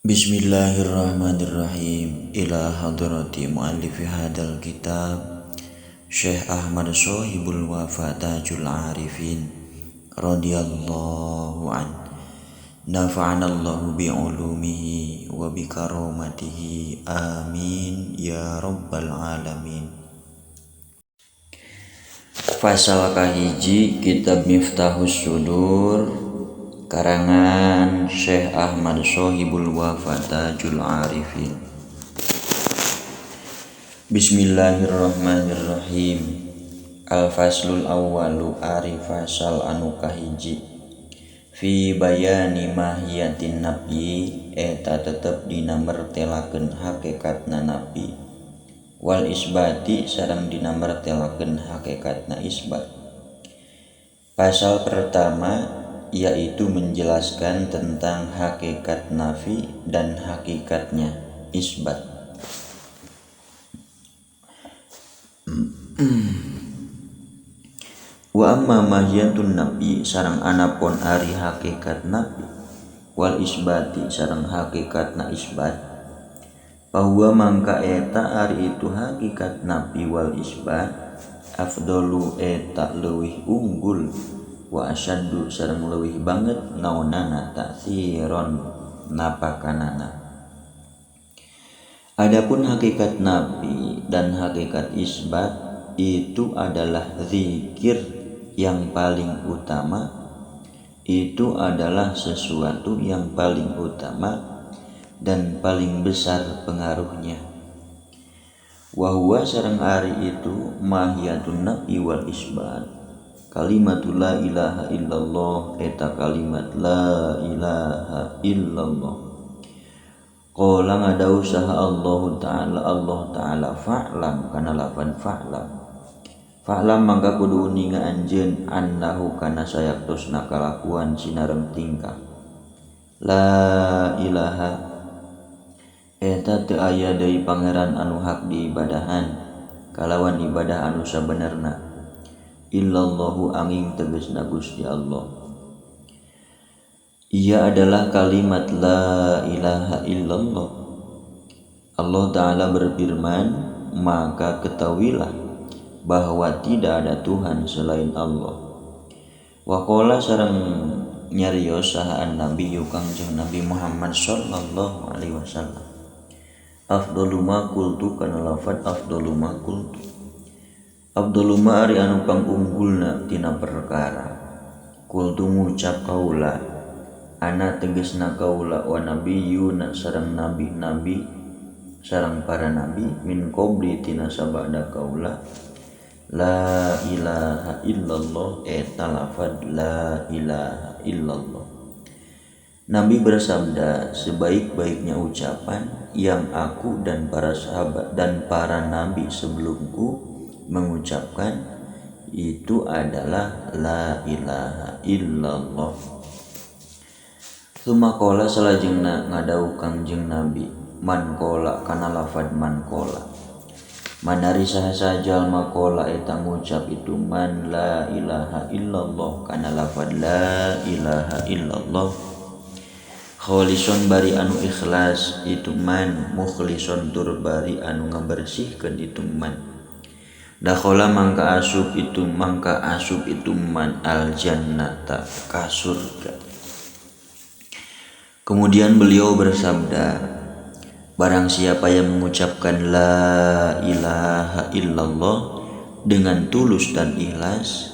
Bismillahirrahmanirrahim. Ila hadrati muallifi hadal kitab Syekh Ahmad Shohibul Wafa Tajul Arifin radhiyallahu an. Nafa'anallahu bi'ulumihi wa bi karomatihi. Amin ya rabbal alamin. Fasal kahiji kitab Miftahus Sudur karangan Syekh Ahmad Shohibul Wafa Tajul Arifin. Bismillahirrahmanirrahim. Al-faslul awwalu ari fasal anu kahiji fi bayani mahiyatin nabi eta tetep dina mertelakeun hakikatna nabi wal isbati sareng dina mertelakeun hakikatna isbat. Pasal pertama yaitu menjelaskan tentang hakikat nafi dan hakikatnya isbat. Wa amma mahiyatun nabi sareng anapun ari hakikat nabi wal isbati sareng hakikatna isbat, bahwa mangka eta ari itu hakikat nabi wal isbat afdalu eta leuwih unggul wa asyaddu sareng leuwih banget naonana ta'siron napakanana. Adapun hakikat nabi dan hakikat isbat itu adalah zikir yang paling utama, itu adalah sesuatu yang paling utama dan paling besar pengaruhnya. Wa huwa sareng ari itu mahiyatun nabi wal isbat kalimatul la ilaha illallah eta kalimat la ilaha illallah. Qala ngadau saha Allah ta'ala Allah ta'ala fa'lam kana lafan fa'lam. Fa'lam mangka kudu uninga anjeun annahu kana sayaktosna kalakuan sinareng tingkah. La ilaha eta teu aya deui pangeran anu hak diibadahan kalawan ibadah anu sabenerna illallahu angin tegasna Gusti Allah. Ia adalah kalimat la ilaha illallah. Allah Ta'ala berfirman, maka ketahuilah bahwa tidak ada Tuhan selain Allah. Waqala sareng nyarios saha an-nabi Kangjeng Nabi Muhammad sallallahu alaihi wasallam. Afdalu ma qultu kana lafad afdalu ma qultu. Afdalu ma ari anu pangunggulna tina perkara. Qultu ngucap kaula ana tegesna kaula wa nabiyuna sareng nabi-nabi sareng para nabi min qabli tina sabada kaula la ilaha illallah eta lafad la ilaha illallah. Nabi bersabda, sebaik-baiknya ucapan yang aku dan para sahabat dan para nabi sebelumku mengucapkan itu adalah la ilaha illallah. Tsumma qala salajengna ngadau Kangjeng Nabi man qala kana lafad man qala. Manari saha jalma qala eta ngucap itu man la ilaha illallah kana lafad la ilaha illallah. Kholison bari anu ikhlas itu man, mukhlison tur bari anu ngabersihkeun itu man. Dakhala mangka asup itu man al jannata ka surga. Kemudian beliau bersabda, barang siapa yang mengucapkan la ilaha illallah dengan tulus dan ikhlas,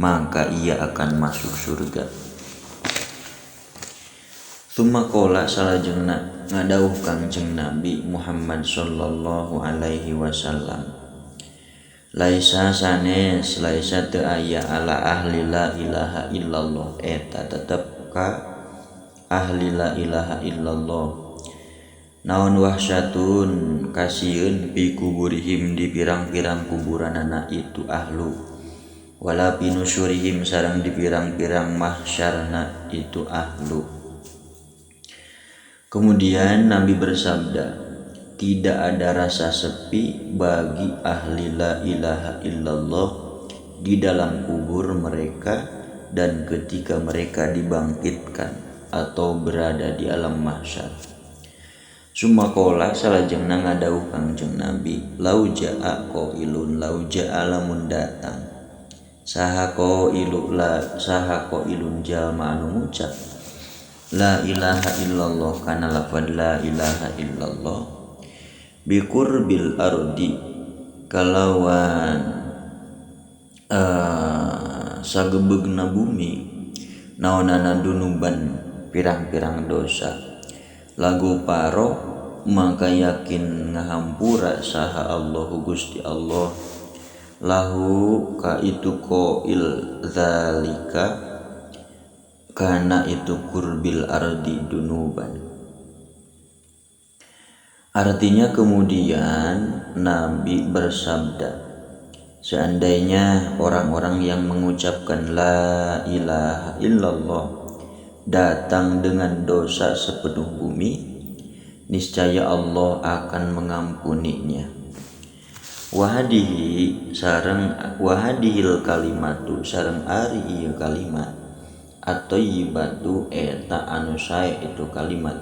maka ia akan masuk surga. Tsumma qala salajengna ngadauh Kangjeng Nabi Muhammad sallallahu alaihi wasallam. Laisa sanes laisa teu aya ala ahli la ilaha illallah eta tetep ka ahli la ilaha illallah. Naon wahsyatun kasieun fi kuburihim di pirang-pirang kuburanana itu ahlu wala pinusyurihim sareng di pirang-pirang mahsyarna itu ahlu. Kemudian Nabi bersabda, tidak ada rasa sepi bagi ahli la ilaha illallah di dalam kubur mereka dan ketika mereka dibangkitkan atau berada di alam mahsyar. Sumakola salajengna ngadawuh Kangjeng Nabi lau jaa qailun lau jaa lamun datang saha qailu la saha qailun jalma anu ngucap la ilaha illallah kana lafad la ilaha illallah biqurbil ardi kalawan sagebegna bumi naonana dunuban pirang-pirang dosa lagu paro maka yakin ngahampura saha Allahu Gusti Allah lahu ka itu qail zalika kana itu qurbil ardi dunuban. Artinya kemudian Nabi bersabda, seandainya orang-orang yang mengucapkan la ilaha illallah datang dengan dosa sepenuh bumi, niscaya Allah akan mengampuninya. Wahadihi sareng wahadihil kalimatu sareng ari ieu kalimat at-thayyibatu eta anu sae itu kalimat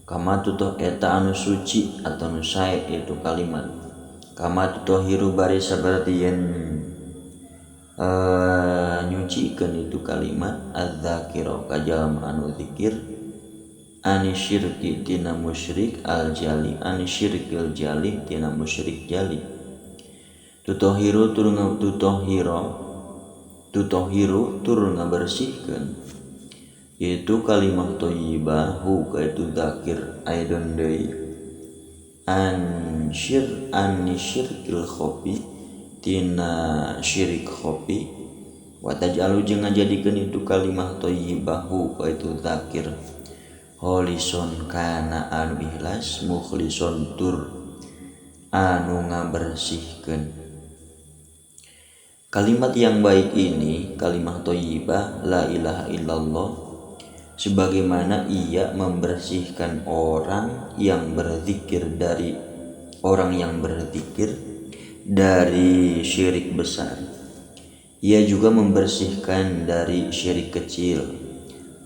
kama tutoh eta anu suci atau anu sae itu kalimat kama tutohiru bari saperti yen nyucikeun itu kalimat adz-dzakira ka jalma anu zikir ani syirki tina musyrik al jali ani syirkil jali tina musyrik jali tutohiru tur tutohiru tur ngabersihkeun itu kalimah thayyibah hu ka itu zakir aidon deui an syir an syirkil khofi tina syirik khofi wa taj'alu jeung ngajadikeun itu kalimah thayyibah hu ka itu zakir holison kana anu ikhlas mukhlison tur anu ngabersihkeun. Kalimat yang baik ini kalimah thayyibah la ilaha illallah sebagaimana ia membersihkan orang yang berzikir dari orang yang berzikir dari syirik besar. Ia juga membersihkan dari syirik kecil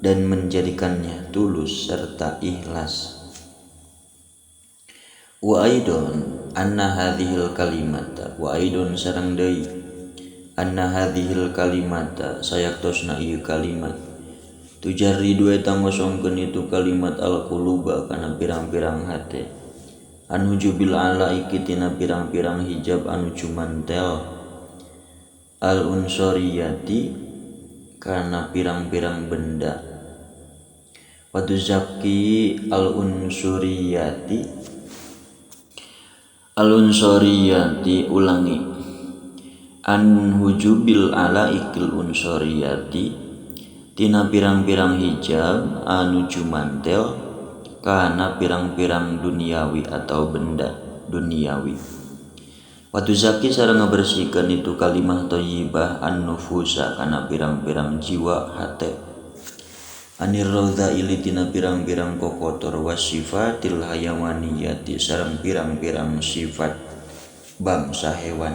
dan menjadikannya tulus serta ikhlas. Wa aidon anna hadhil kalimata wa aidon sareng deui anna hadhil kalimata sayaktosna ieu kalimat tujarridu eta ngosongkeun itu kalimat al-quluba kana pirang-pirang hate anu jubil alaiki tina pirang-pirang hijab anu cumantel al-unsoriyati kana pirang-pirang benda watu zaki al-unsuriyati al-unsuriyati ulangi an hujubil alaikil unsuriyati tina pirang-pirang hijab anu cumantel kana pirang-pirang duniawi atau benda duniawi. Watu zaki sareng ngabersihkeun itu kalimah thayyibah an-nufusa kana pirang-pirang jiwa hate anir radzaili tina pirang-pirang kokotor wasifatil hayawaniyati sareng pirang-pirang sifat bangsa hewan.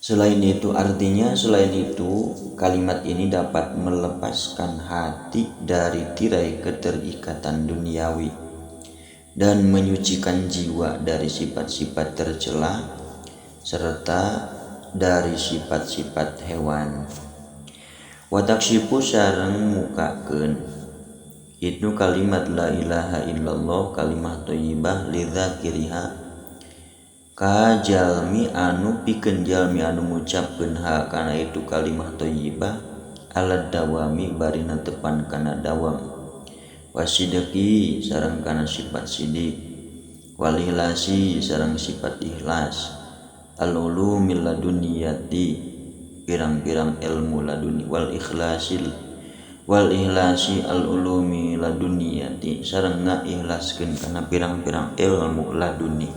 Selain itu artinya selain itu kalimat ini dapat melepaskan hati dari tirai keterikatan duniawi dan menyucikan jiwa dari sifat-sifat tercela serta dari sifat-sifat hewan. Wataksipu sareng mukakeun itu kalimat la ilaha illallah kalimah thayyibah lidzakiriha ka jalmi anu pikeun jalmi anu ngucapkeun ha kana itu kalimah thayyibah ala dawami barina tepan kana dawam wasidqi sareng kana sifat sidik wal ikhlasi sareng sifat ikhlas al ulumil laduniyati pirang-pirang ilmu laduni wal ikhlasil wal ikhlasi al ulumi laduniyati sareng ngaikhlaskeun kana pirang-pirang ilmu laduni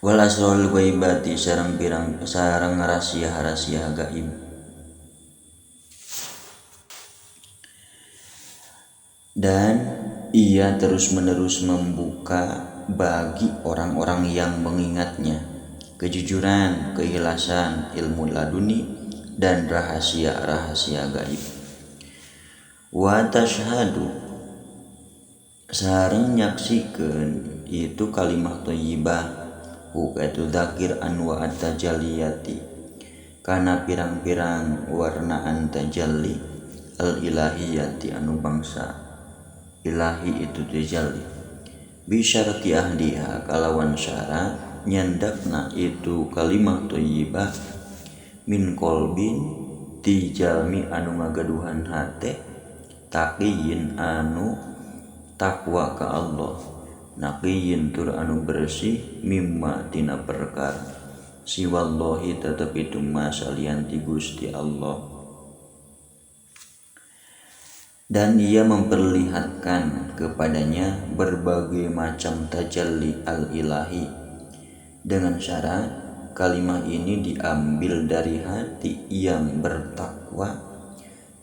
wal asrarul ghaibati sareng pirang sareng rahasia-rahasia gaib. Dan ia terus-menerus membuka bagi orang-orang yang mengingatnya kejujuran, keikhlasan, ilmu laduni dan rahasia-rahasia gaib. Wa tashhadu Sareng nyaksikeun itu kalimah thayyibah hu ka itu dzakir anwa at-tajalliyati kana pirang-pirang warnaan tajalli al-ilahiyati anu bangsa ilahi itu tajalli bisyarti ahliha kalawan syarat nyandakna itu kalimah thayyibah min qalbin ti jalmi anu ngagaduhan hate taqiyin anu takwa ka Allah naqiyin tur anu bersih mimma tina perkara siwallahi tetep itu masalian ti Gusti Allah. Dan ia memperlihatkan kepadanya berbagai macam tajalli al-ilahi dengan syarat kalimah ini diambil dari hati yang bertakwa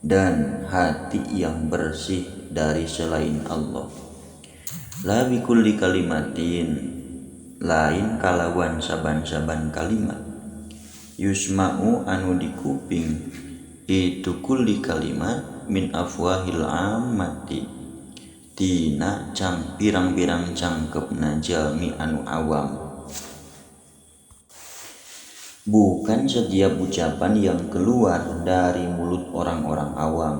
dan hati yang bersih dari selain Allah. La bikulli kalimatin lain kalawan saban-saban kalimat yusma'u anu dikuping itu kulli kalimat min afwahil ammati tina cang pirang-pirang cangkepna jalmi anu awam. Bukan setiap ucapan yang keluar dari mulut orang-orang awam.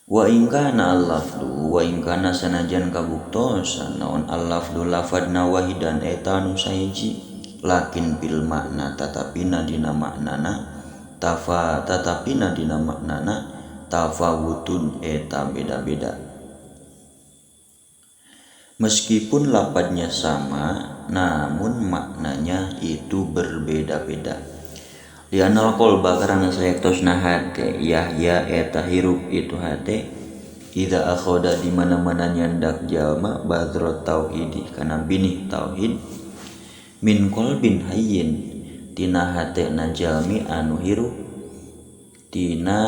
Wa in kana al-lafdu wa in kana sanajan kabuktosan naon al-lafdu lafadna wahidan eta anu sahiji lakin bil makna tatapina dina maknana tafa tatapina dina maknana tafawutun eta beda-beda. Meskipun lafadznya sama namun maknanya itu berbeda-beda. Lianal qalba karana sayektosna hate yahya eta hirup itu hate idza akhoda di mana-mana nyandak jalma badrot tauhidi kana binih tauhid min qalbin hayyin tina hatena jalmi anu hirup tina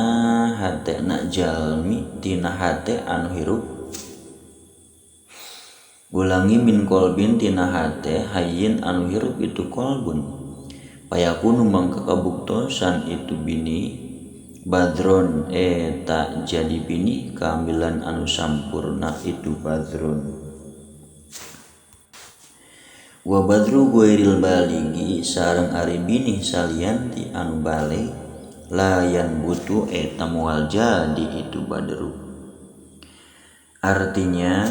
hatena jalmi tina hate anu hirup ulangi min qalbin tina hate hayyin anu hirup itu qalbun payakunu mangka kabuktosan itu bini badron eta jadi bini kamilan anu sampurna itu badron. Wa badru ghairil baligi sareng ari binih salianti anu balig layan butuh eta moal jadi itu badru. Artinya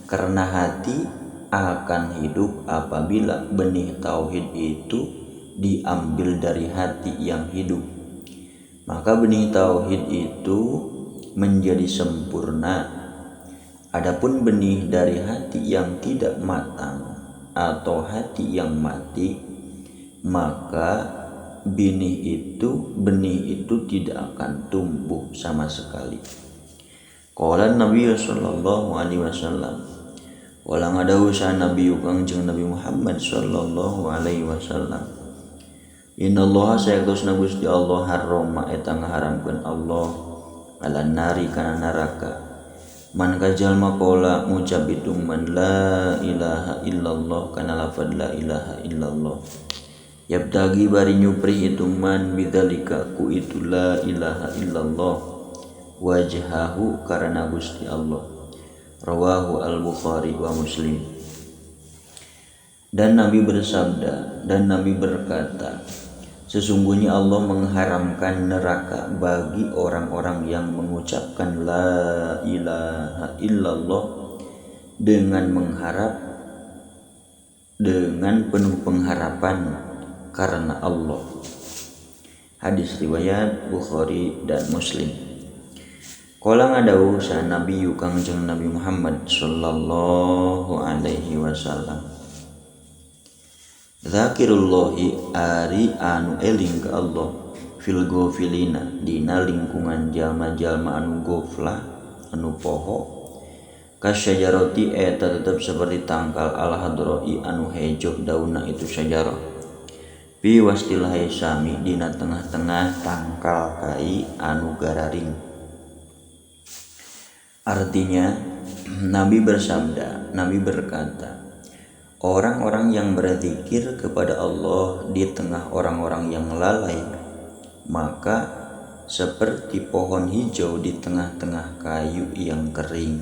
karena hati akan hidup apabila benih tauhid itu diambil dari hati yang hidup, maka benih tauhid itu menjadi sempurna. Adapun benih dari hati yang tidak matang atau hati yang mati, maka benih itu tidak akan tumbuh sama sekali. Qala Nabi sallallahu alaihi wasallam wala ngadawuh Nabi Kangjeng Nabi Muhammad sallallahu alaihi wasallam innallaha sayaktosna Gusti Allah harrama eta ngaharamkeun Allah ala nari kana neraka man kajalma qala ngucap itu man la ilaha illallah kana lafad la ilaha illallah yabtagi bari nyuprih itu man bidzalika ku itu la ilaha illallah wajhahu karena Gusti Allah. Rawahu al-Bukhari wa Muslim. Dan Nabi bersabda dan Nabi berkata, sesungguhnya Allah mengharamkan neraka bagi orang-orang yang mengucapkan la ilaha illallah dengan mengharap dengan penuh pengharapan karena Allah. Hadis riwayat Bukhari dan Muslim. Qala ngadawuh sa Nabi Kangjeng Nabi Muhammad sallallahu alaihi wasallam Zakirullahi ari anu eling ka Allah fil ghafilina dina lingkungan jalma-jalma anu goflah anu poho kasyajarati eta tetep seperti tangkal al hadroi anu hejo daunna itu syajarah fi wastil haisami dina tengah-tengah tangkal kai anu gararing. Artinya Nabi bersabda, Nabi berkata, orang-orang yang berzikir kepada Allah di tengah orang-orang yang lalai, maka seperti pohon hijau di tengah-tengah kayu yang kering.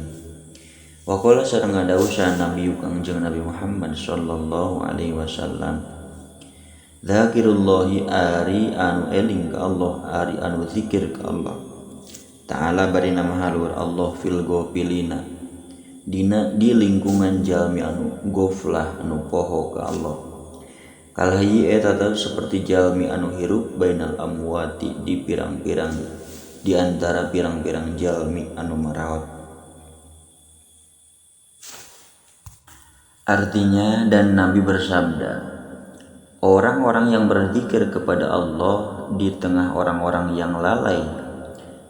Waqala sareng ngadawuh saha Nabi Kangjeng Nabi Muhammad sallallahu alaihi wasallam, Dzakirullahi ari anu eling ka Allah, ari anu zikir ka Allah Ta'ala barina maha luhur Allah fil ghafilina dina di lingkungan jalmi anu goflah anu poho ka Allah. Kalhayi eta seperti jalmi anu hirup bainal amwati di pirang-pirang di antara pirang-pirang jalmi anu maraot. Artinya, dan Nabi bersabda, orang-orang yang berzikir kepada Allah di tengah orang-orang yang lalai,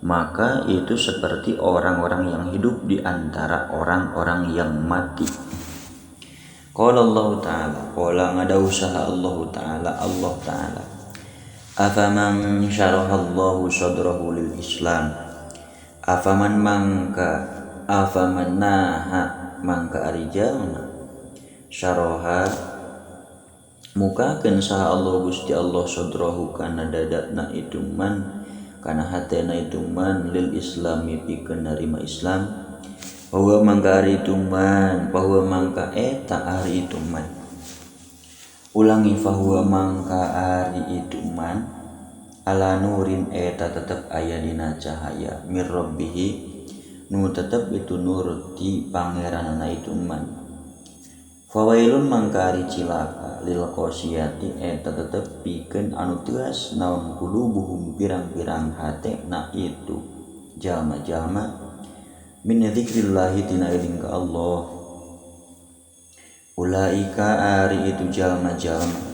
maka itu seperti orang-orang yang hidup di antara orang-orang yang mati. Qala Allah Ta'ala, qala ngadawuh saha Allah Ta'ala, Allah Ta'ala, afaman syarahallahu sadrahu lil Islam, afaman mangka, afaman naha mangka ari jalma syaraha mukakeun saha Allah Gusti Allah sadrahu kana dadana itu man, kana hatena itu man lil islami pikeun narima Islam, bahwa mangka ari itu man, bahwa mangka eta ari itu man. Ulangi, fahuwa mangka ari itu man ala nurin eta tetep aya dina cahaya mir rabbihi nu tetep itu nur ti pangeranana itu man. Fawailun mangka ari cilaka lil qasiyati eta tetep pikeun anu teas naon kulubuhum pirang-pirang hatena itu jalma-jalma min dzikrillahi tina eling ka Allah. Ulaika ari itu jalma-jalma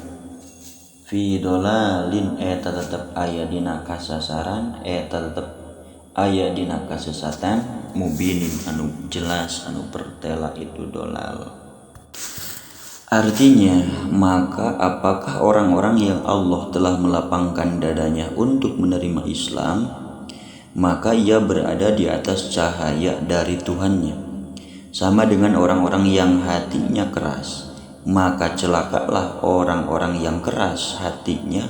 fi dolalin eta tetep aya dina kasasaran, eta tetep aya dina kasesatan mubinin anu jelas anu pertela itu dolal. Artinya, maka apakah orang-orang yang Allah telah melapangkan dadanya untuk menerima Islam, maka ia berada di atas cahaya dari Tuhannya. Sama dengan orang-orang yang hatinya keras, maka celakalah orang-orang yang keras hatinya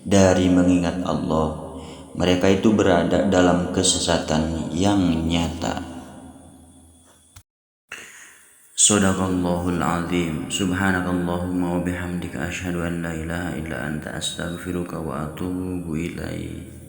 dari mengingat Allah. Mereka itu berada dalam kesesatan yang nyata. Shadaqallahul azim. Subhanakallahumma wa bihamdika asyhadu an la ilaha illa anta astaghfiruka wa atubu ilaik.